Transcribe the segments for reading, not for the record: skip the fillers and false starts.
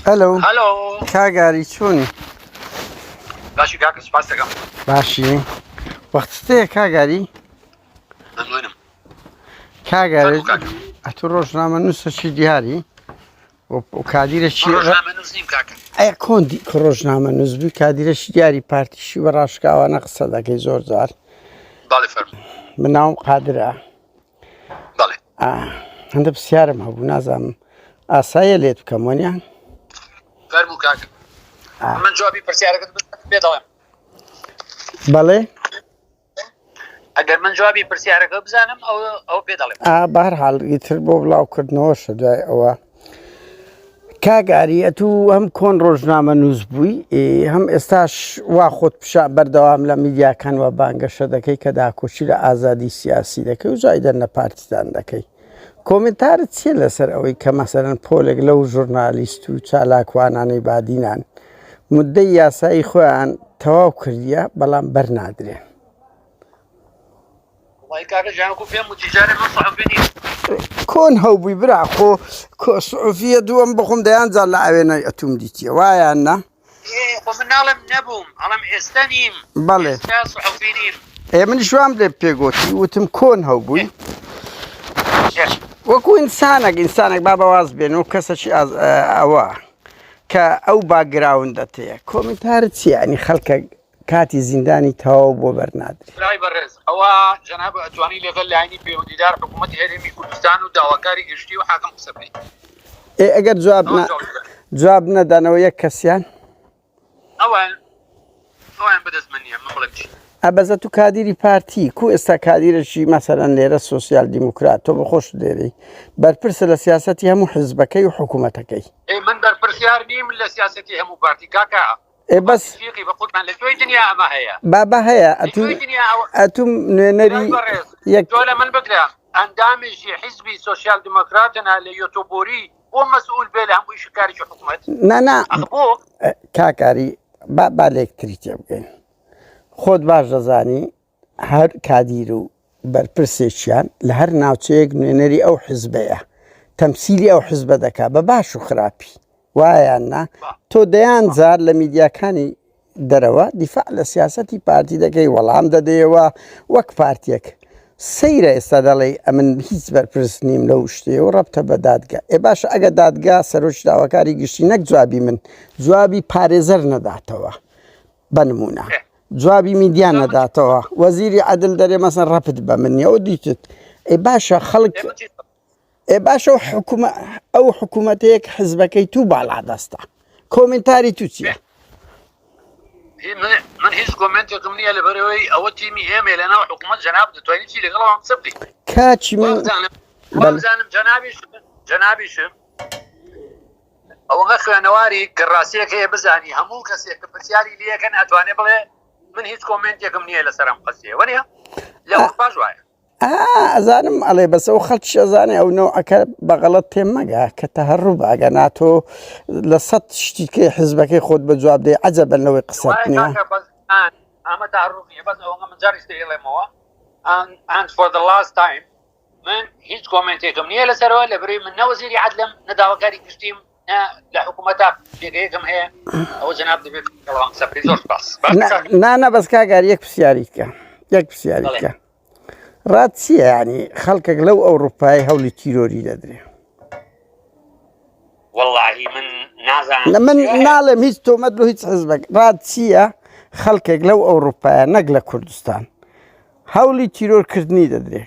ئەلۆ هەلۆ کاک ئاری چۆنی؟ باشی کاکە سوپاس دەکەم باشی وەختت هەیە کاک ئاری؟ مەمنونم کاک ئاری فەرموو کاکە. ئەتوو ڕۆژنامەنووسەکی دیاری و و کادیرەکی من ڕۆژنامەنووس نیم کاکە ئەی کۆن دی- کە ڕۆژنامەنووس بووی کادیرەکی دیاری پارتیشی بە ڕاشکاوانە قسە دەکەی زۆر جار بەڵێ فەرموو من ناوم قادرە بەڵێ هەندە پرسیارم هەبوو نازانم ئاسایە لێت بکەم وەنیان فەرموو کاکە من جوابی پرسیارەکەت پێ دەڵێم بەڵێ ئەگەر من جوابی پرسیارەکە بزانم ئەو ئەو پێ دەڵێم ئا بەهەر حاڵ ئیتر بۆ بڵاوکردنەوەشە دوای ئەوە کاک ئاری ئەتوو هەم کۆن ڕۆژنامە نووس بووی هەم ئێستاش وا خۆت پیشا بەردەوام لە میدیاکان وە بانگەشە دەکەی کە داکۆکی لە ئازادی سیاسی دەکەی و زایدەن لە پارتیتان دەکەی کۆمنتارت چییە لەسەر ئەوەی کە مەسەرەن پۆلێک لەو ژورنالیست و چالاکوانانەی بادینان مدەی یاسایی خۆیان تەواو کردیە بەڵام بەرنادرێن؟ وەڵی کاکە گیان وەکو پێم وتی جارێ من سەحوفی نیم. کۆن هەوبووی برا خۆ کۆ سعوفیە دووەم بخۆم دەیان جار لە ئاوێنەی ئەتوم دیتیە وایان نا؟ ئێ خۆ من ناڵێم نەبووم ئەڵێم ئێستا نیم بەڵێ ئێستا سعوفی نیم. ئێ منیش وام لێ پێگۆتی وتم کۆن هەوبووی ئێ وەکو ئینسانێک ئینسانێک با بەواز بێن و کەسەکی ئاز ئەوە کە ئەو باکگراوندەت هەیە کۆمنتارت چییە ئەنی خەڵکە کاتی زیندانی تەواو بۆ بەرنادرێ. برای بەڕێز ئەوە جەنابت ئەتوانی لەگەڵ لایەنی پەیوەندیدار حکوومەتی هەرێمی کوردستان و داواکاری گشتی و حاکم قسە بکەی. ئێ ئەگەر جواب ئەوە نا جواب بدەن. جواب نەدەنەوە یەک کەسیان؟ ئەوان ئەوان بەدەست من نییە من بڵێم چی. ئە بەس ئەتوو کادیری پارتی کو ئێستا کادیرەکی مەسەلەن لێرە سۆسیال دیموکرات تۆ بەخۆشت لێرەی بەرپرسە لە سیاسەتی هەموو حزبەکەی و حکوومەتەکەی. ئێ من بەرپرسیار نیم لە سیاسەتی هەموو پارتی کاکە. ئێ بەس فیقی بە قوربان لە کوێی دنیا ئەمە هەیە بابا هەیە لە ئەتوو کوێی دنیا ئەوە ئەتوو نوێنەری برای بەڕێز یەک تۆ لە من بگرە ئەندامێکی حیزبی سۆسیال دیموکراتنە لە یۆتۆبۆری بۆ مەسئول بێ لە هەموو ئیش و کارێکی حکومەت نا نا ئەخ بۆ کاکاری با با لێکتری تێ بگەین خۆت باش دەزانی هەر کادیر و بەرپرسێکیان لە هەر ناوچەیەک نوێنەری ئەو حزبەیە تەمسیلی ئەو حزبە دەکا بە باش و خراپی وایان نا تۆ دەیان جار لە میدیاکانی دەرەوە دیفاع لە سیاسەتی پارتی دەکەی وەڵام دەدەیەوە وەک پارتیەک سەیرە ئێستا دەڵێی ئەمن هیچ بەرپرس نیم لەو شتێ و ڕەبتە بە دادگا ئێ باشە ئەگە دادگا سەرۆکی داواکاری گشتی نەک جوابی من جوابی پارێزەر نەداتەوە بە نمونە جوابی میدیا نەداتەوە وەزیری عەدل دەرێ مەسەن ڕەپت بە من نیە ئەو دیتت ئێ باشە خەڵک ئێ باشە حکومە ئەو حکوومەتەیەک حزبەکەی تو باڵا دەستە کۆمنتاری تو چییە؟ من هیچ کۆمنتێکم نییە لە بەرەوەی ئەوە تیمی ئێمە لە ناو حکوومەت جەناب دەتوانین چی لەگەڵ ئەوان قسە بکەیت کاچی من وابزانم جەنابیش جەنابیشم ئەوەنە خوێنەواری کە ڕاستیەک هەیە بزانی هەموو کەسێک کە پرسیاری لەکەن ئەتوانێ بڵێ من هیچ کۆمنتێکم نییە لەسەر ئەم قەزیە وەنیە لە ئەوروپاش وایە ئەزانم ئەڵێ بەس ئەو خەڵکیش ئەزانێ ئەو نەوعەکە بە غەڵەت تێ مەگە کە تەهەڕوب ئەگە ناتۆ لە سەد شتیکەی حزبەکەی خۆت بە جواب دەی عەجەبەن لەوەی قسەت وایە نییە کاکە بەس ئان ئەمە تەهەڕوب نییە بەس ئەوەنە من جارێک ئەیڵێمەوە and and for the last time من هیچ کۆمێنتێکم نییە لەسەرەوە لە بری من نە وەزیری عەدلم نە داواکاری گشتیم نە لە حکوومەتا پێگەیەکم هەیە ئەوە جەناب دەبێت لەگەڵ قسە بکەی زۆر سپاس باش کاک. نا نا بەس کاک ئاری یەک پرسیاری بکە یەک پرسیاری بەڵێ. بکە ڕات چییە ینی خەڵکێک لەو ئەوروپای هەوڵی تیرۆری دەدرێ وەڵاهی من نازانم لە من چییە هەیە. ناڵێم هیچ تۆمەت لۆ هیچ حزبێک ڕات چییە خەڵکێک لەو ئەوروپایە نەک لە کوردستان هەوڵی تیرۆرکردنی دەدرێ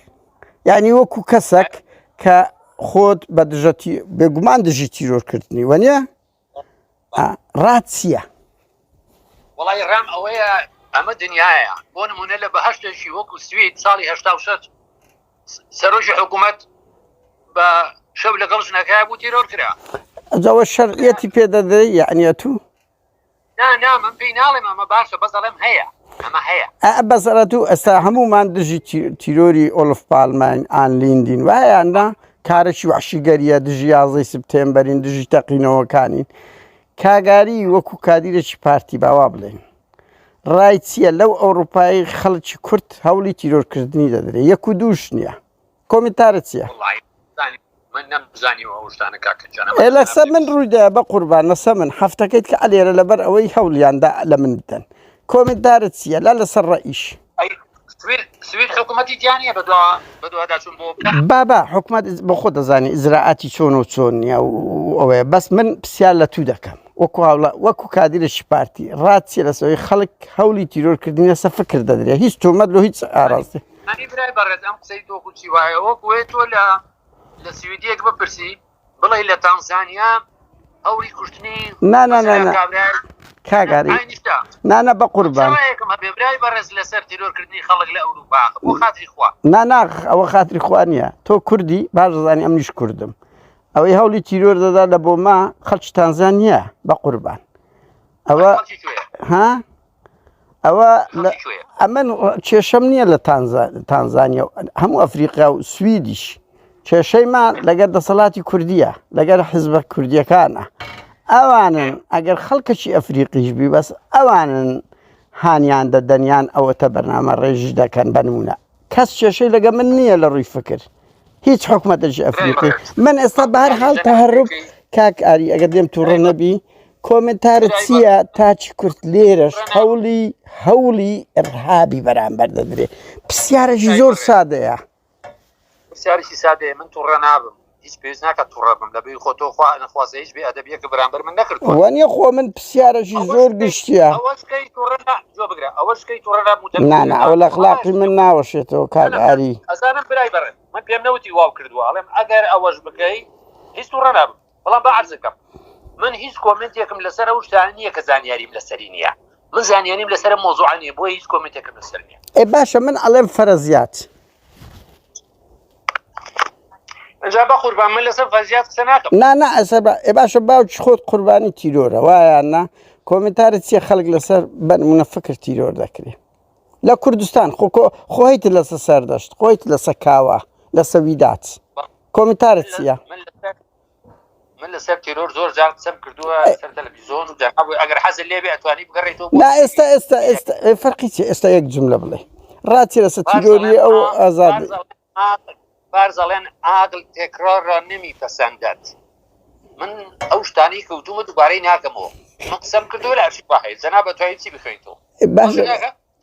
یعنی وەکو کەسەک کە خۆت بە دژەتی بێگومان دژی تیرۆرکردنی وەنیە ڕات چییە؟ وڵی ڕام ئەوەیە ئەمە دنیاە بۆ نمونە لە بەهشتێکی وەکو سوید ساڵی 16 سەرۆکی حکوومەت بە شەو لەگەڵ ژنەکە بوو تیرۆر کرا ئەوە شەرعەتی پێدەدرێ یعنی تو نا نا من پێی ناڵێم ئەمە باشە بەس ئەڵێم هەیە ئەمە هەیە. ئە بەس ئەرە تو ئێستا هەموومان دژی تیرۆری ئۆلف پالماین ئان لیندین وایە یان نا کارێکی وەحشیگەریە دژی یازدەی سپتێمبەرین دژی تەقینەوەکانین کاگاری وەکو کادیرێکی پارتی باوا بڵێن ڕای چییە لەو ئەوروپایی خەڵکی کورد هەوڵی تیرۆرکردنی دەدرێت یەک و دووش نییە کۆمنتارە چییە؟ من نەمزانیوە ئەو شتانە کاکە گیان ئێ لەسە من ڕوویدا بە قوربان لەسە من هەفتەکەیت کە ئەلێرە لەبەر ئەوەی هەوڵیاندا لە من بدەن کۆمنتارت چییە لا لەسەر ڕەئیش سوید حکوومەتی تیا نییە بەدوا بەدواداچوون بۆ بابا حکومت بۆ خۆ دەزانی ئیجرائاتی چۆن و چۆن نییە و ئەوەیە بەس من پرسیار لە تو دەکەم وەکو هاوڵا وەکو کادیرێکی پارتی ڕات چیە لەسەوەی خەڵک هەوڵی تیرۆرکردنی لەسەر فکر دەدرێ هیچ تۆمەت لۆ هیچ ئاراستە ئەنی برای بەڕێز ئەم قسەی تۆ خو چی وایە وەک وێ تۆ لە لە سویدیەک بپرسی بڵێ لە تانزانیا هەوڵی کوشتنی نا نا نا نا کاک ئاری نا نا بە قوربان ڕایەکم هەبێ برای بەڕێز لەسەر تیرۆرکردنی خەڵک لە ئەوروپا بۆ خاتری خوا نا نا ئەوە خاتری خوا نییە تۆ کوردی باش دەزانی ئەمنیش کوردم ئەوەی هەوڵی تیرۆر دەدا لە بۆما خەڵکی تانزانیا بە قوربان ئەوە ها ئەوە ئەمن کێشەم نییە لە تانزانیا و هەموو ئەفریقا و سویدیش کێشەی ما لەگەر دەسەڵاتی کوردیە لەگەر حزبە کوردیەکانە ئەوانن ئەگەر خەڵکەکی ئەفریقیش بی بەس ئەوانن هانیان دەدەنیان ئەوەتە بەرنامە ڕێژ دەکەن بەنمونە کەس کێشەی لەگە من نییە لە ڕووی فکر هیچ حکومەتێکی ئەفریقی من ئێستا بە هەر حاڵ تەهرب کاک ئاری ئەگەر لێم تووڕە نەبی کۆمنتارت چییە تاچی کورت لێرەش هەوڵی هەوڵی ئرهابی بەرامبەر دەدرێ پرسیارێکی زۆر سادەیە پرسیارێکی سادەیە من تووڕە نابم هیچ پێویست ناکات تووڕە بم لە بیر خۆ تۆ خوا نەخوازە هیچ بێ ئەدەبیەکە بەرامبەر من نەکردووە وانە خۆ من پرسیارێکی زۆر گشتیە ئەوەش کەی تووڕە نا جۆ بگرە ئەوەش کەی تووڕە نابم و نا نا ئەوە لە ئەخلاقی من ناوەشێتەوە کاک ئاری ئەزانم برای بەڕێز من پێم نەوتی واو کردووە ئەڵێم ئەگەر ئەوەش بکەی هیچ تووڕە نابم بەڵام با عەرزەکەم من هیچ کۆمنتێکم لەسەر ئەو شتانە نییە کە زانیاریم لەسەری نییە من زانیاریم لەسەر مۆزوعە نییە بۆیە هیچ کۆمنتێکم لەسەر نییە ئێ باشە من ئەڵێم فەرەزیات ئینجا بە قوربان من لەسەر فەرزیات قسە ناکەم نا نا ئەسە بە ئێ باشە باوکی خۆت قوربانی تیرۆرە وایان نا کۆمنتارت چیە خەڵک لەسەر بەنمونە فکر تیرۆر دەکرێ لە کوردستان خۆ خۆیت لەسە سەردەشت خۆیت لەسە کاوە لەسە ویدات کۆمنتارت چییە؟ من لەسەر تیرۆر زۆر جار قسەم کردووە لەسەر تەلەڤیزیۆن و جەناب ئەگەر حەزت لێ بێ ئەتوانی بگەڕێیتەوە نا ئێستا ئێستا ئێستا فەرقی چی ئێستا یەک جملە بڵێ ڕاتی لەسەر تیرۆری ئەو ئازاد بارزەڵێن عاقل تکرار را نمی پسندد من ئەو شتانەی کەوتومە دووبارەی ناکەمەوە من قسەم کردووە لە ئەرشیف هەیە جەناب ئەتوانی چی بخوێنیتەوە باشە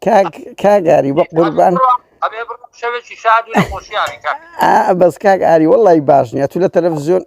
کاک کاک ئاری بە قوربان ئەبێ بڕۆم شەوێکی شاد و لە خۆشیابی کاک بەس کاک ئاری وەڵی باش نییە تو لە تەلەڤزیۆن.